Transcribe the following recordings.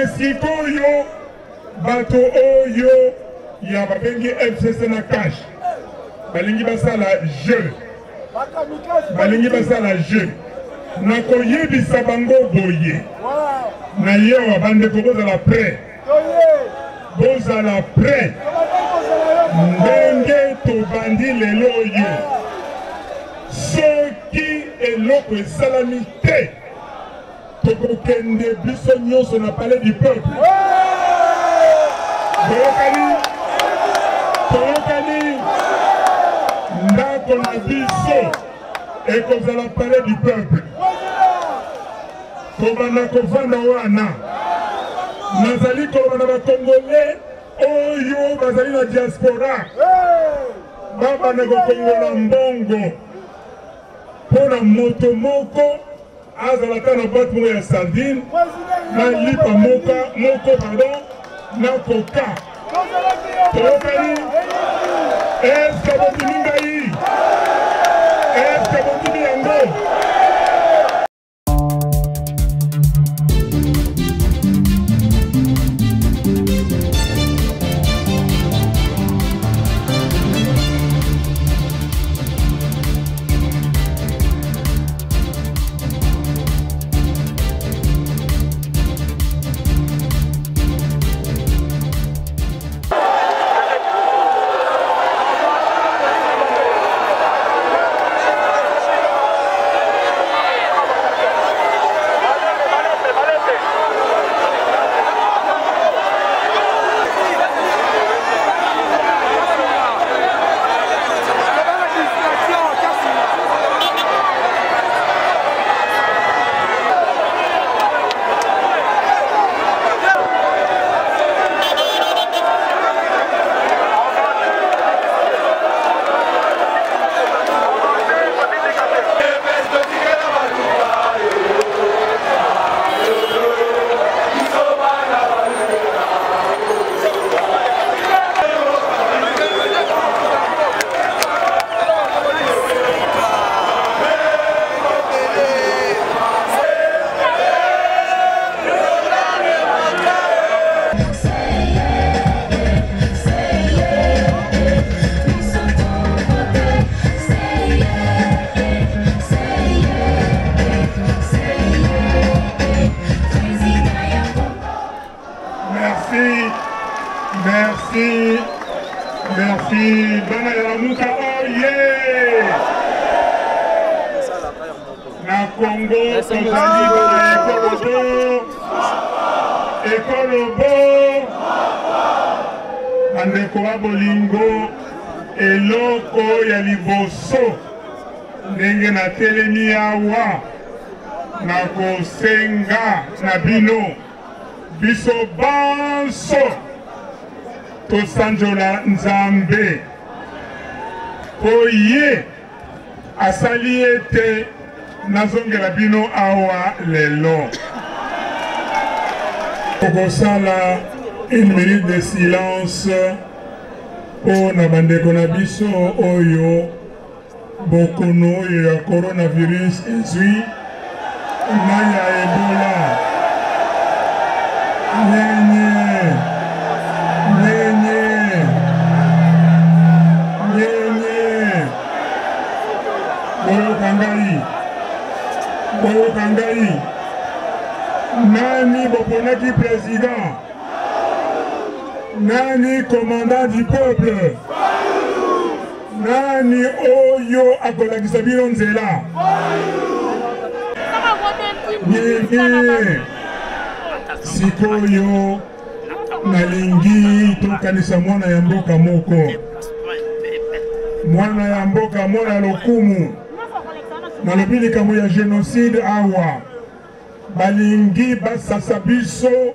Sikoyo bato oyo ya babengi FCC na cash balingi basala jeu, balingi basala jeu. Nakoyebisa bango boye na yewa, bandeko bozala prêt, bozala prêt ndenge tobandi lelo oyo. Soki eloko esalami te, tokokende biso nyonso na palais du peuple. Toyokani, toyokani, ndako na biso ekozala palais du peuple. Kobanda kovanda wana, nazali koloba na bakongole oyo bazali na diaspora, babanda kokongola mbongo mpo na moto moko azala ata na boite moko ya sardine na lipa moka moko pardon na coca. Toyokani? Eske bondimi ngai? Eske bondimi yango? Merci, merci, merci. Bana ya Lamuka oye! Na Congo tozali bana ya ekolo bo, ekolo bo. Bandeko ba bolingo, eloko ya liboso ndenge natelemi awa nakosenga na bino biso banso tosanjola Nzambe mpo ye asali ete nazongela bino awa lelo. Tokosala une minute de silence mpo na bandeko na biso oyo bokono oyo ya coronavirus ezwi na ya Ebola. Nyenye, nyenye, nyenye. Boyoka ngai, boyoka ngai. Nani boponaki president? Nani commandant du peuple? Nani oyo akolakisa bino nzela? Nini sikoyo nalingi tokanisa mwana ya mboka moko, mwana ya mboka, mwana ya lokumu. Nalobi likambo ya genocide awa, balingi basasa biso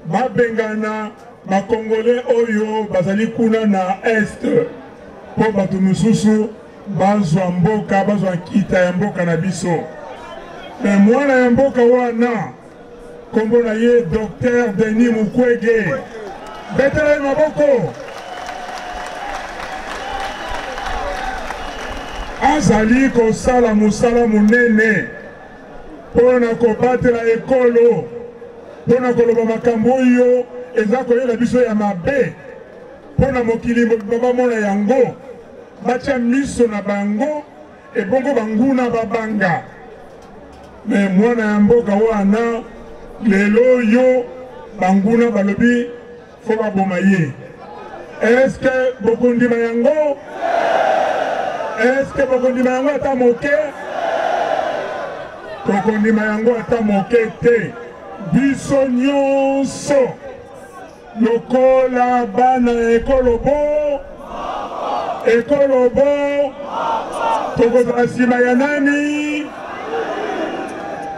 Babengana ba congolais oyo bazali kuna na est mpo bato mosusu bazwa mboka, bazwa nkita ya mboka na biso. Me mwana ya mboka wana kombo na ye Docteur Denis Mukwege, betela ye maboko. Azali kosala mosala monene mpo na kobatela ekolo. mpo na koloba makambo oyo eza koyela biso ya mabe mpo na mokili mobimba bamona yango, batya miso na bango, ebongo banguna babanga. Me mwana ya mboka wana lelo oyo banguna balobi fo baboma ye. Eske bokondima yango? Eske bokondima yango ata moke? Tokondima yango ata moke te. Biso nyonso lokola bana ya ekolo bo ekolo bo tokozala nsima ya nani?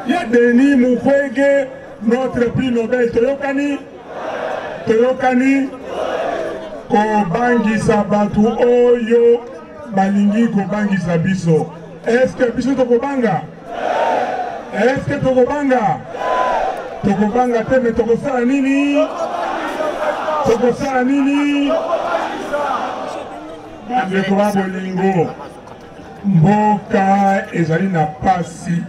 Ya Denis Mukwege, notre prix Nobel. Toyokani? Toyokani kobangisa bato oyo balingi kobangisa biso. Eske biso tokobanga? Eske tokobanga? Tokobanga te, me tokosala nini? Tokosala nini? Bandeko ba bolingo, mboka ezali na pasi,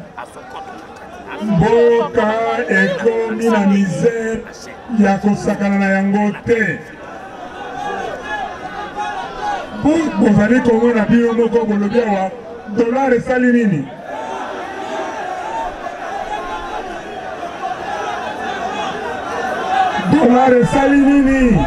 mboka ekomi na misere ya kosakana na yango te. Bozali komona bino moko, bolobi awa dollar esali nini? Dollar esali nini?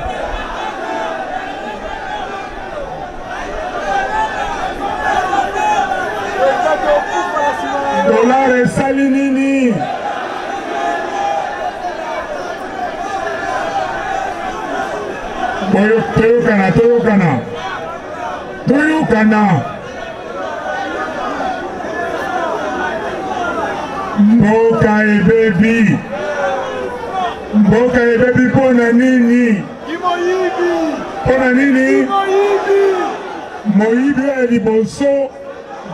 Dollar esali nini? Toyokana, toyokana, toyokana. Mboka ebebi, mboka ebebi mpo na nini? Mpo na nini? Moyibi ya liboso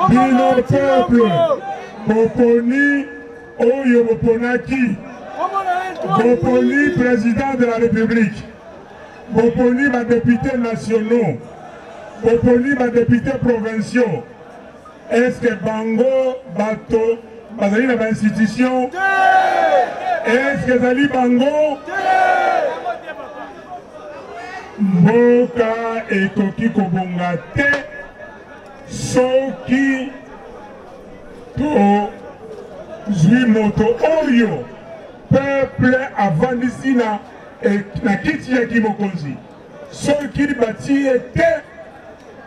bino peuple boponi oyo boponaki, boponi président de la République, boponi ba députés nationaux, boponi ba députés provinciaux. Est-ce que bango bato bazali na ba institution? Est-ce que ezali bango? Mboka ekoki kobonga te soki tozwi moto oyo peuple avandisi na, na kiti ya kimokonzi. Soki batie te,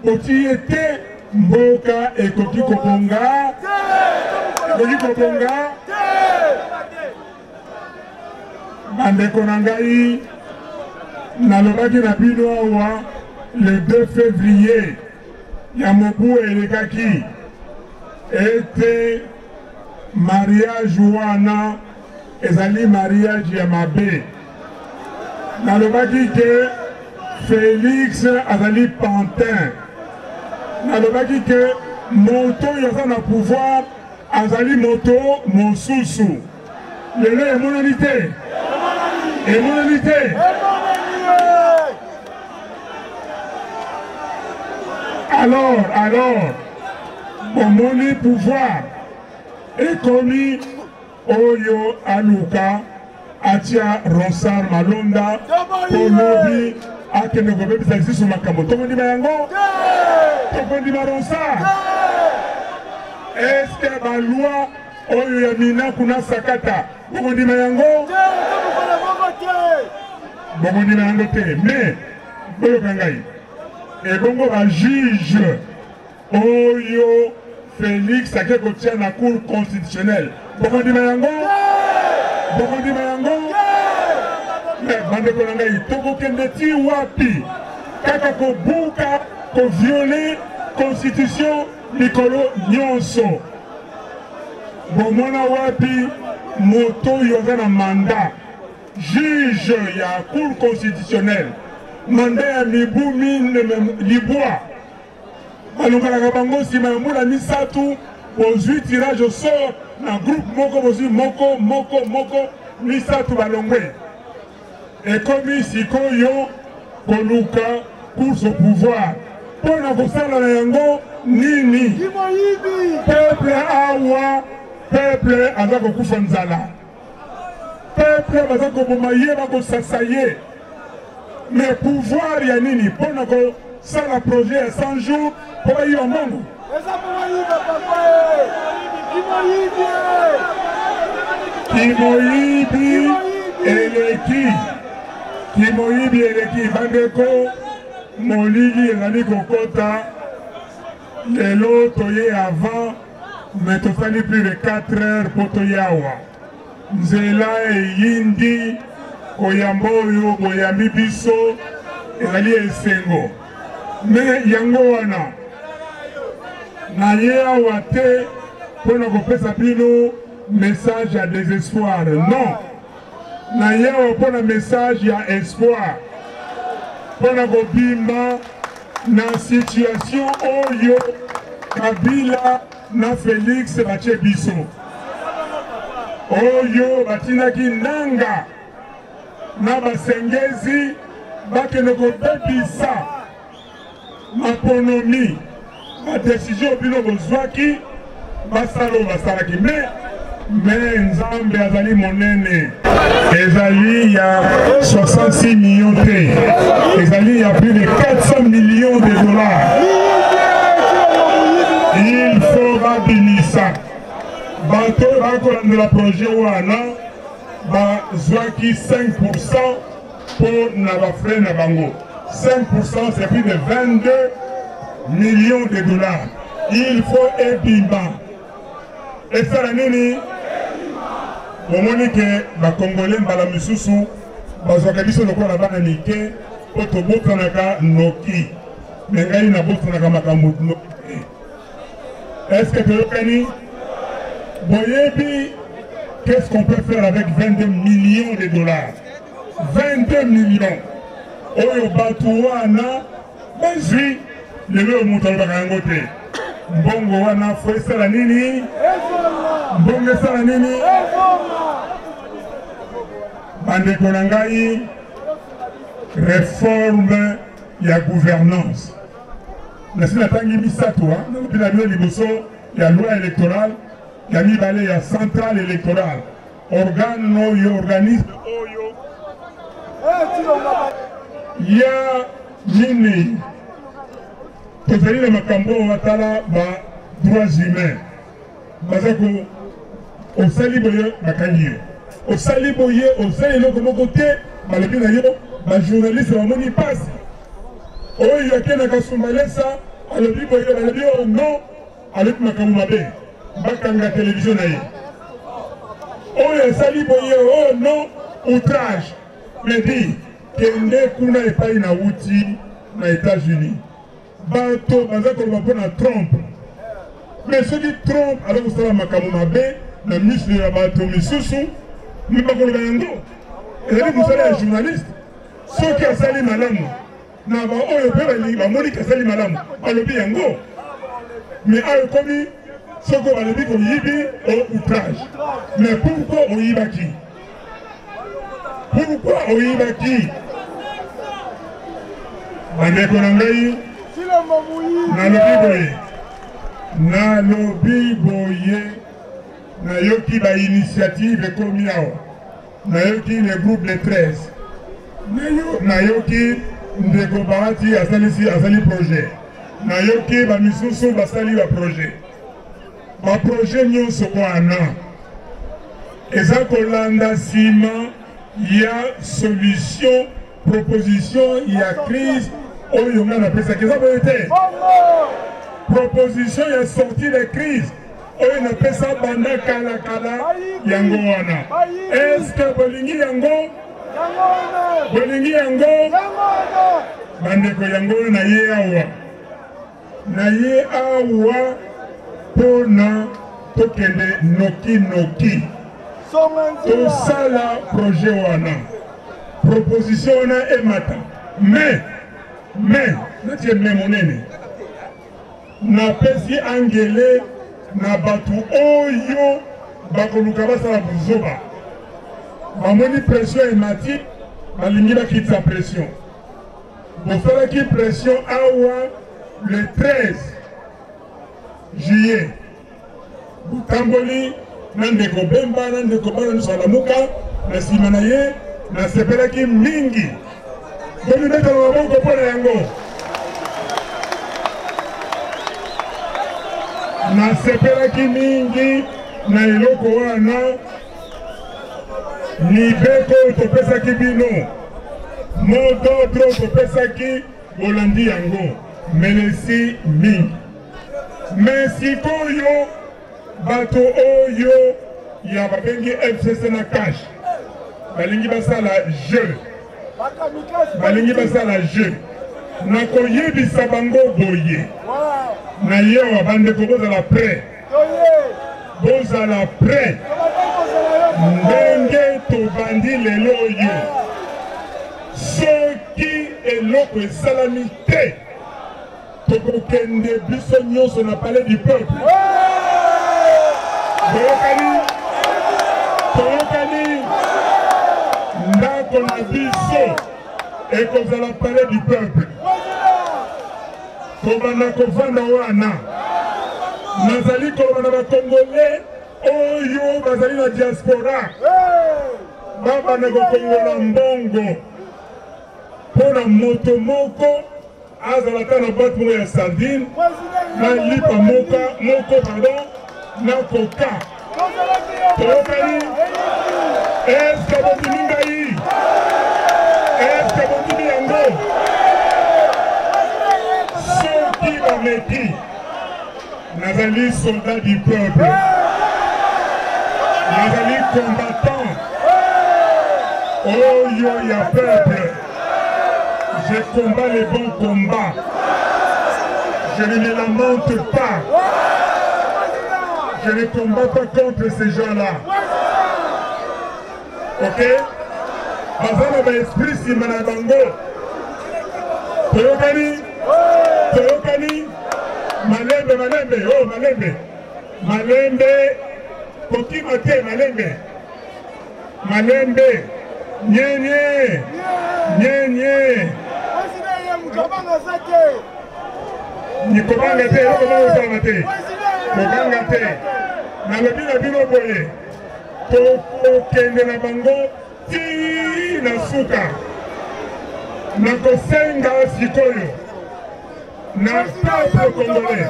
botie te, mboka ekoki kobonga, ekoki kobonga. Bandeko na ngai, nalobaki na bino awa le 2 février ya mobu elekaki ete mariage wana ezali mariage ya mabe. Nalobaki ke Felix azali pantin. Nalobaki ke moto oyo aza na pouvoir azali moto mosusu. Lelo emonani te, emonani te. Alors, bomoni pouvoir ekomi oyo aluka atia Ronsard Malonda mpo lobi akende kobebisa lisusu makambo. Tokondima yango? Tokondima Ronsard? Eske baloi oyo ya Minaku na Sakata bokondima yango? Bokondima yango te. Mais boyoka ngai, ebongo ba juge oyo Felix ake kotia na cour constitutionnelle, bokondima yango? Bokondima yango? Mais bandeko na ngai, tokokende ti wapi kaka kobuka, koviole constitution mikolo nyonso? Bomona wapi moto oyo aza na mandat juge ya cour constitutionnelle, mandat ya mibu libwa, balongalaka bango nsima ya mbula 3, bozwi tirage au sort na groupe moko, bozwi moko moko moko 3 balongwe. Ekomi sikoyo koluka course au pouvoir mpo na kosala na yango nini? Peuple awa, peuple aza kokufa nzala. Peuple baza koboma ye, bakosasa ye. Mais pouvoir ya nini mpo na kosala projet ya 100 jours mpo bayiba mbongo? Eza mpo bayiba papa e. Kimoyibi e. Kimoyibi eleki. Kimoyibi eleki bandeko, molili ezali kokota lelo toye avant mais tosali plus de 4 heures mpo toye awa. Nzela eyindi koyamba oyo boyambi biso ezali esengo. Me yango wana naye awa te mpo na kopesa bino message ya desespoir, non. Naye awa mpo na message ya espoir, mpo na kobima na situation oyo Kabila na Felix batie biso, oyo batindaki Nanga na basengezi bakende kobebisa maponomi, badesizio bino bozwaki, basala oyo basalaki. Me Nzambe azali monene. Ezali ya 66 millions te, ezali ya plus de 400 millions de dollars. Il faut babimisa bato oyo bakolandela projet wana bazwaki 5% mpo na bafrais na bango. 5% c'est plus de 22 millions de dollars. Il faut ebima. Esala nini? Bomoni ke bakongole mbala misusu bazwaka biso lokola bana mike mpo tobotanaka noki, me ngai nabotanaka makambo noki te. Est-ce que toyokani? Boyebi qu'est-ce qu'on peut faire avec 22 millions de dollars? 22 millions oyo bato wana bazwi lelo oyo moto alobaka yango te. Mbongo wana fo esala nini? Mbongo esala nini? Bandeko na ngai, réforme ya gouvernance nasi natangi misato, nalobi na bino liboso ya loi électorale, ya mibale ya centrale électorale, organe oyo, organisme oyo ya nini. Tozali na makambo oyo batala ba droits humains, baza ko osali boye bakangi yo, osali boye osali eloko moko te balobi na yo. Bajournaliste bamoni mpasi oyo akendaka Kasumbalesa alobi boye, balobi oyo non, alobi makambo mabe, bakanga televizio na ye. Oyo asali boye, oyo non, outrage. Mais di kende kuna epai na wuti na États-Unis, bato baza koloba mpo na Trump. Mais soki Trump aza kosala makambo mabe na miso ya bato misusu, me bakoloba yango, ezali mosala ya journaliste. Soki asali malamu na baoyo mpe balingi bamoni kasali malamu, balobi yango. Mais ayo ekomi soko balobi koyibi o outrage. Mais pourquoi oyibaki? Pourquoi oyibaki? Bandeko na ngai, nalobi boye, nalobi boye, nayoki ba initiative ekomi awa, nayoki le groupe de 13, nayoki ndeko Bahati asalisi asali projet, nayoki bamisusu basali ba projet. Ba projet nyonso wana eza kolanda nsima ya solution, proposition ya crise oyo ngai napesaki. Eza boye te? Proposition ya sortie de crise oyo napesa banda kala kala, yango wana. Est-ce bolingi yango? Bolingi yango bandeko? Yango wana na ye awa, na ye awa mpona tokende noki noki tosala projet wana, proposition wana emata. Mais natie me monene, napesi angele na bato oyo bakoluka basala buzoba. Bamoni pression emati, balingi bakitisa pression. Bosalaki pression awa le 13 juillet, botamboli na ndeko Bemba na ndeko bana nyonso balamuka. Na nsima na ye nasepelaki mingi. Bomibetela maboko mpo na yango. Nasepelaki mingi na eloko wana. Mibeko oyo topesaki bino, mot d'ordre oyo topesaki, bolandi yango. Melesi mingi. Me sikoyo bato oyo ya babengi FCC na cash balingi basala jeu, balingi basala jeu. Nakoyebisa bango boye na yewa, bandeko bozala prêt, bozala prêt ndenge tobandi lelo oyo. Soki eloko esalami te, tokokende biso nyonso na palais du peuple. Toyokani, toyokani, ndako na biso ekozala palais du peuple. Kobanda kovanda wana, nazali koloba na bakongole oyo bazali na diaspora, babanda kokongola mbongo mpo na moto moko azala ata na boite moko ya sardine na lipa moka moko, pardon, na coca. Toyokani? Eske bondimi ngai? Eske bondimi yango? Soki bameki, nazali soldat du peuple, nazali combattant oyo ya peuple. Je combats les bons combats. Je ne me lamente pas. Je ne combats pas contre ces gens-là. Ok? Baza na ba esprit nsima na bango. Toyokani? Toyokani? Malembe, malembe, oh malembe. Malembe, kokima te, malembe. Malembe, nyenye, nyenye. Nikobanga te, eloko moko osalama te. Kobanga te. Nalobi na bino boye, tokokende na bango ti na suka. Nakosenga sikoyo na peuple congolais,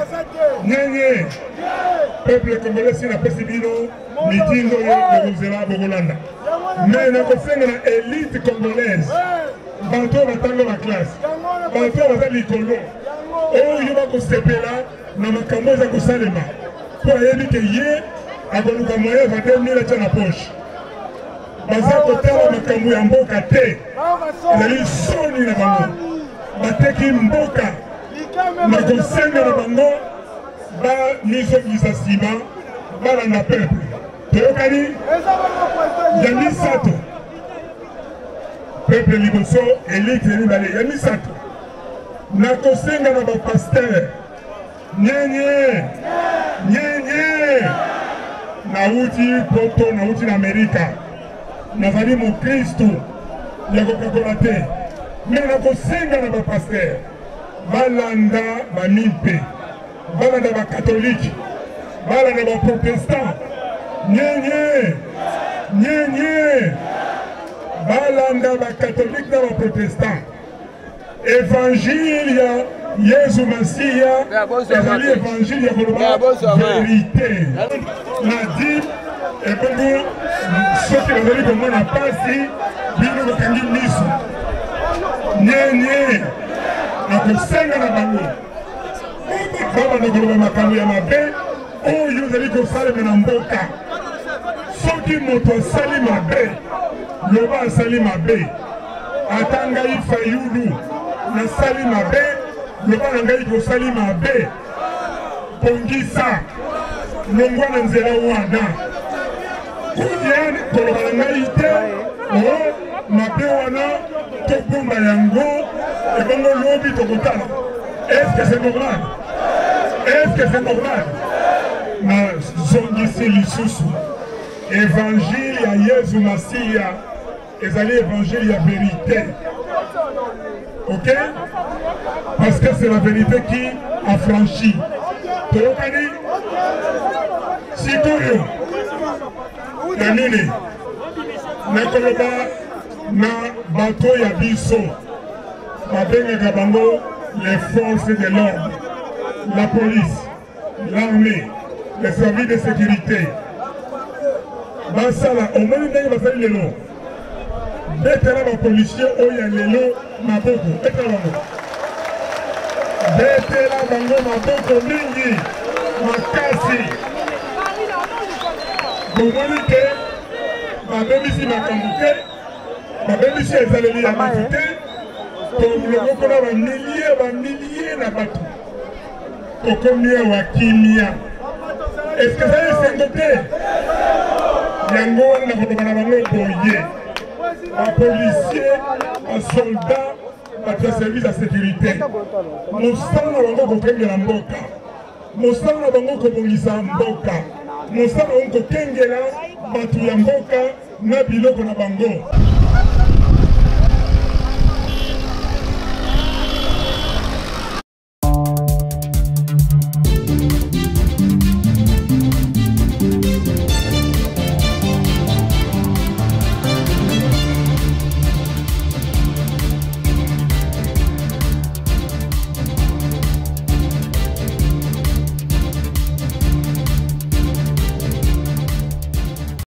nyenye, peuple congolais, si napesi bino mitindo oyo bokozela, bokolanda. Me nakosenga na élite congolaise, bato oyo batanga baklasse, bato oyo baza likolo, oyo bakosepela na makambo eza kosalema, mpo ayebi ke ye akoluka moyen va 2000 atya na poche. Baza kotala makambo ya mboka te, ezali soni na bango, bateki mboka. Nakosenga na bango bamizongisa nsima, balanda peuple. Toyokani? Ya misato, peuple liboso, elite ya mibale. Ya misato, nakosenga na bapasteur, nyenye, nyenye. Nauti poto, nauti na Amerika, nazali mokristu ya kokakola te, me nakosenga na bapasteur balanda bamimpe, balanda bakatolike, balanda baprotestant, nyenye, nyenye, balanda bakatolike na baprotestant. Evangile ya Yesu Masiya ezali evangile ya koloba verite na di ebongo. Soki bazali komona mpasi, bino bokangi miso, nyenye. Nakosenga na bango babanda koloba makambo ya mabe oyo ezali kosalema na mboka. Soki moto asali mabe, loba asali mabe. Ata ngai Fayulu nasali mabe, loba na ngai kosali mabe, bongisa, longwa na nzela wana. Kudian koloba na ngai te o mabe wana, tobomba yango, ebongo lobi tokotala. Est-ce que c'est normal? Est-ce que c'est normal? Nazongisi lisusu, évangile ya Yesu Masiya ezali évangile ya vérité, ok? Parce que c'est la vérité qui affranchit. Toyokani? Sikoyo ya nini? Nakoloba na bato ya biso babengaka bango les forces de l'ordre, la police, l'armée, les services de sécurité. Basala omoni ndenge basali lelo, betela bapolisier oyo ya lelo maboko, betela bango, betela bango maboko mingi makasi. Bomoni ke babebisi makambo te, babebisi ezaleli ya bato te, tolongo kuna bamilie bamilie na bato, tokomi awa kimia. Eske ezali esengo te? Yango wana nakoloba na bango boye, bapolisier, basoldat, bato ya service ya sécurité, mosala na bango kokengela mboka, mosala na bango kobongisa mboka, mosala na bango kokengela bato ya mboka na biloko na bango.